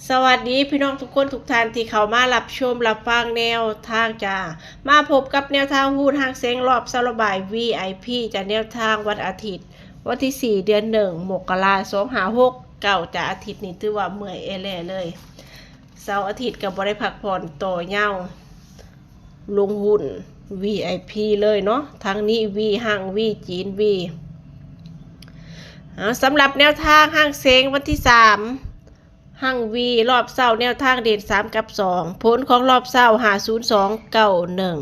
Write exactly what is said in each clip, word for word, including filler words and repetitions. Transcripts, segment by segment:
สวัสดีพี่น้องทุกคนทุกท่านที่เข้ามารับชมรับฟังแนวทางจ้า มาพบกับแนวทางหุ้นหางเสงรอบเช้าระบาย วีไอพี จ้า แนวทางวันอาทิตย์ วันที่สี่ เดือนหนึ่ง มกรา สองห้าหกเก้า จ้า อาทิตย์นี้ถือว่าเมื่อยแอแลเลย เสาร์อาทิตย์ก็บ่ได้พักผ่อนต่อยาว ลงหุ้น วีไอพี เลยเนาะ ทั้งนี้ วี หัง วี จีน วี อ่า สำหรับแนวทางหางเสงวันที่สาม หัง วี รอบเช้าแนวทางเด่นสามกับสอง ผลของรอบเช้า ห้าศูนย์สองเก้าหนึ่ง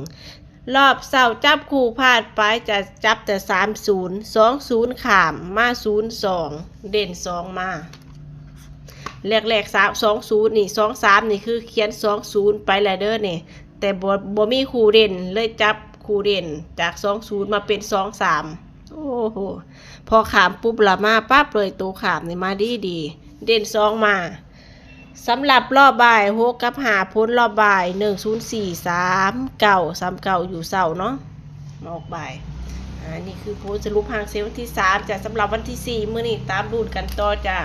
รอบเช้าจับคู่พลาดไปจะจับแต่ สามศูนย์ สองศูนย์ ข้ามมา ศูนย์สอง เด่นสองมา แรกๆ สาม สองศูนย์ นี่ สองสาม นี่คือเขียน สองศูนย์ ไปแล้วเด้อนี่ แต่บ่ บ่มีคู่เด่น เลยจับคู่เด่นจาก สองศูนย์ มาเป็น สองสาม โอ้โห พอข้ามปุ๊บละมาปั๊บเลย ตัวข้ามนี่มาดีดี เด่นสองมา สำหรับรอบบ่าย หกกับห้า ผลรอบบ่าย หนึ่งศูนย์สี่ สามเก้า สามเก้า อยู่เช้าเนาะ มาออกบ่าย อ่า นี่คือผลสรุปหางเสงวันที่สามจ้ะ สำหรับวันที่สี่ มื้อนี้ตามลุ้นกันต่อจ้ะ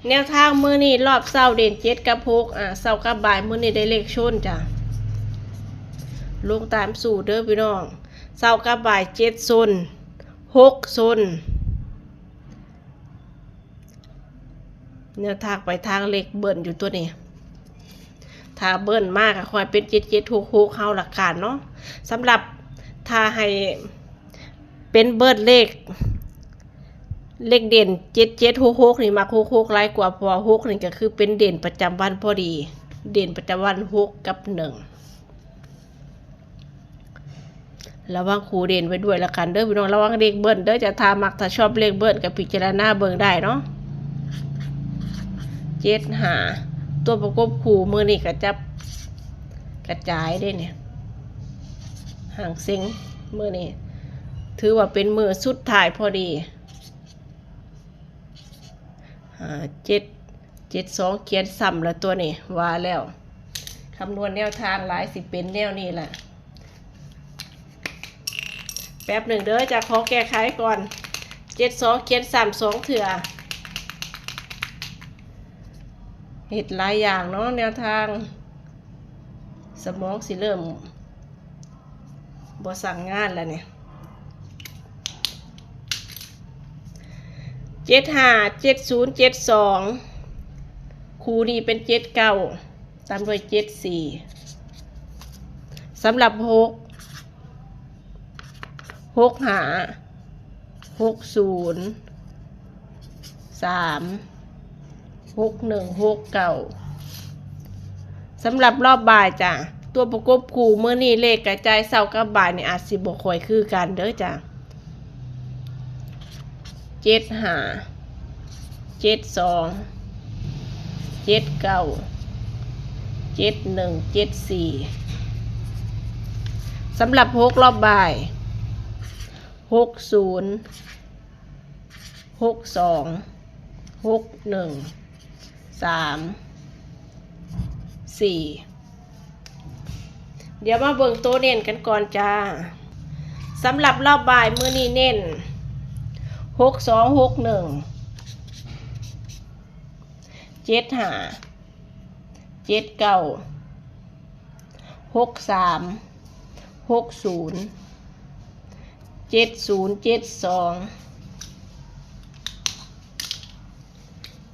แนวทางมื้อนี้รอบเช้าเด่นเจ็ดกับหก อ่า เช้ากับบ่ายมื้อนี้ได้เลขชนจ้ะ ลงตามสูตรเด้อพี่น้อง เช้ากับบ่ายเจ็ดชน หกชน แนวทางไปทางเลขเบิ้ลอยู่ตัวนี้ ถ้าเบิ้ลมากก็ค่อยเป็น เจ็ดเจ็ดหกหก เฮาละกันเนาะ สำหรับถ้าให้เป็นเบิ้ลเลข เลขเด่น เจ็ดเจ็ดหกหก นี่มัก หกหก หลายกว่า เพราะว่า หก นี่ก็คือเป็นเด่นประจำวันพอดี เด่นประจำวัน หก กับ หนึ่ง ระวังคู่เด่นไว้ด้วยละกันเด้อพี่น้อง ระวังเลขเบิ้ลเด้อจ้ะ ถ้ามักถ้าชอบเลขเบิ้ลก็พิจารณาเบิ่งได้เนาะ เจ็ดห้า ตัวประกบคู่มื้อนี้ก็จับกระจายเด้เนี่ย หางเสงมื้อนี้ ถือว่าเป็นมื้อสุดท้ายพอดี อ่า เจ็ด เจ็ดสอง เขียนซ้ำแล้วตัวนี้ ว่าแล้ว คำนวณแนวทางหลายสิเป็นแนวนี้แหละ แป๊บหนึ่งเด้อจ้ะ ขอแก้ไขก่อน เจ็ดสอง เขียนซ้ำสองเทื่อ เฮ็ดหลายอย่างเนาะ แนวทาง สมองสิเริ่มบ่สั่งงานแล้วเนี่ย เจ็ดห้า เจ็ดศูนย์ เจ็ดสอง คู่นี้เป็น เจ็ดเก้า ตามด้วย เจ็ดสี่ สำหรับ หก หกห้า หกศูนย์ สาม หกหนึ่ง หกเก้า สำหรับรอบบ่ายจ้ะ ตัวประกบคู่มื้อนี้เลขกระจายเช้ากับบ่ายนี่อาจสิบ่ค่อยคือกันเด้อจ้ะ เจ็ดห้า เจ็ดสอง เจ็ดเก้า เจ็ดหนึ่ง เจ็ดสี่ สำหรับหกรอบบ่าย หกศูนย์ หกสอง หกหนึ่ง สาม สี่ เดี๋ยวมาเบิ่งตัวเน้นกันก่อนจ้า สำหรับรอบบ่ายมื้อนี้เน้น หกสอง หกหนึ่ง เจ็ดห้า เจ็ดเก้า หกสาม หกศูนย์ เจ็ดศูนย์ เจ็ดสอง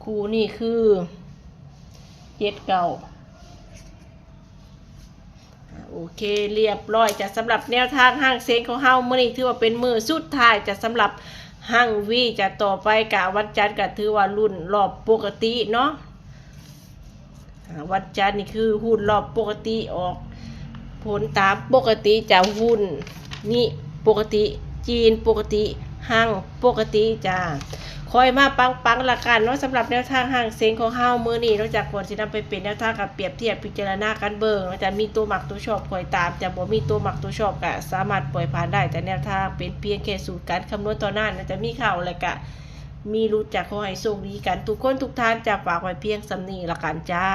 คู่นี้คือ เจ็ดเก้า โอเค เรียบร้อยจ้ะ สำหรับแนวทางหางเสงของเฮามื้อนี้ถือว่าเป็นมื้อสุดท้ายจ้ะ สำหรับหาง วี จ้ะ ต่อไปกะวันจันทร์กะถือว่าลุ้นรอบปกติเนาะ อ่า วันจันทร์นี่คือหุ้นรอบปกติออกผลตามปกติจ้ะ หุ้นนี่ปกติ จีนปกติ หางปกติจ้ะ คอยมาปังๆละกันเนาะ สำหรับแนวทางหางเสงของเฮามื้อนี้ นอกจากก่อนสินำไปเป็นแนวทางกับเปรียบเทียบพิจารณากันเบิ่งเนาะจ้ะ มีตัวมักตัวชอบคอยตามจ้ะ บ่มีตัวมักตัวชอบกะสามารถปล่อยผ่านได้จ้ะ แนวทางเป็นเพียงแค่สูตรการคำนวณเท่านั้นเนาะจ้ะ มีเข้าแล้วกะ มีหลุดจ้ะ ขอให้โชคดีกันทุกคนทุกท่านจ้ะ ฝากไว้เพียงส่ำนี้ละกันจ้า